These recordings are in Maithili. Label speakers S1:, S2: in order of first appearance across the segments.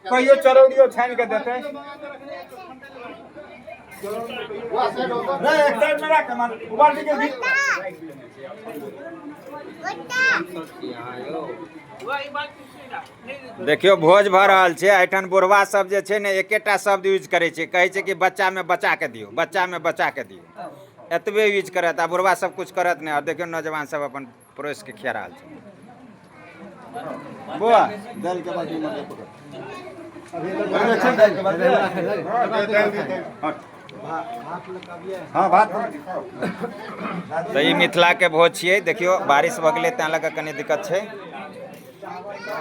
S1: कहियो चरौड़ियो छानि के देतै। नहीं, एक साइड में रख, मार बाल्टी के भी।
S2: देखियौ, भोज भऽ रहल छै। एहिठाम बुढ़वा सब जे छै ने, एकेटा शब्द यूज करै छै। कहै छै कि बच्चामे बचा के दियौ, बच्चामे बचा के दियौ। एतबे यूज करत आ बुढ़वा सब कुछ करत नहि। आओर देखियौ, नौजवान सब अपन पड़ोस के खिया रहल छै।
S1: बुआ, दाल के बाल्टी में पकड़। दाल के बाल्टी। हाँ, भात।
S2: तऽ ई मिथिलाके भोज छियै। देखियौ, बारिश भऽ गेलै, तैं लऽ कऽ कनि दिक्कत छै।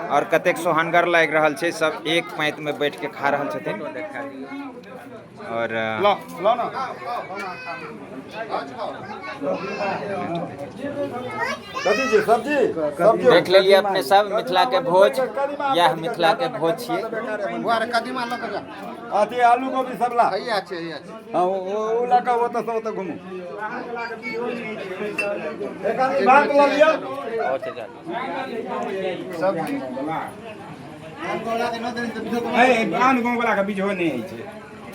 S2: आओर कतेक सोहनगर लागि रहल छै। सब एक पाँतिमे बैठ के खा रहल छथिन आओर
S1: लो लो ना। कथी छै? सब्जी, सब्जी।
S2: देख लेलियै अपने सब मिथिलाके भोज। इएह मिथिलाके भोज छियै।
S3: बुआ रे, कदीमा लऽ कऽ जा।
S1: अथी आलू गोभी सब ला।
S3: हैया छै, हैया छै।
S1: हाँ, ओ लऽ कऽ ओतऽ से ओतऽ घुमू। एक आदमी भात लऽ लिअ।
S3: सब्जी।
S4: आन गाँव वाला के बीझो नहि होइ छै।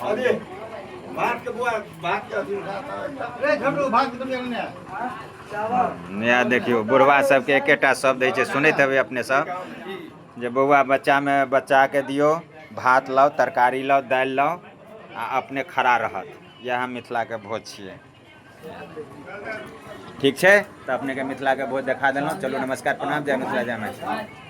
S1: अरे भात के बुआ, भात के अथी उठा।
S3: रे झमरू, भात के तुम ने।
S2: इएह देखियौ, बुढ़वा सबके एकेटा शब्द होइ छै। सुनैत हेबै अपने सब जे बौआ, बच्चामे बच्चाके दियौ, भात लाउ, तरकारी लाउ, दालि लाउ, आ अपने खड़ा रहत। इएह मिथिलाके भोज छियै। ठीक छै, तऽ अपनेके मिथिलाके भोज देखा देलहुँ। चलू, नमस्कार, प्रणाम, जय मिथिला, जय मैथिली।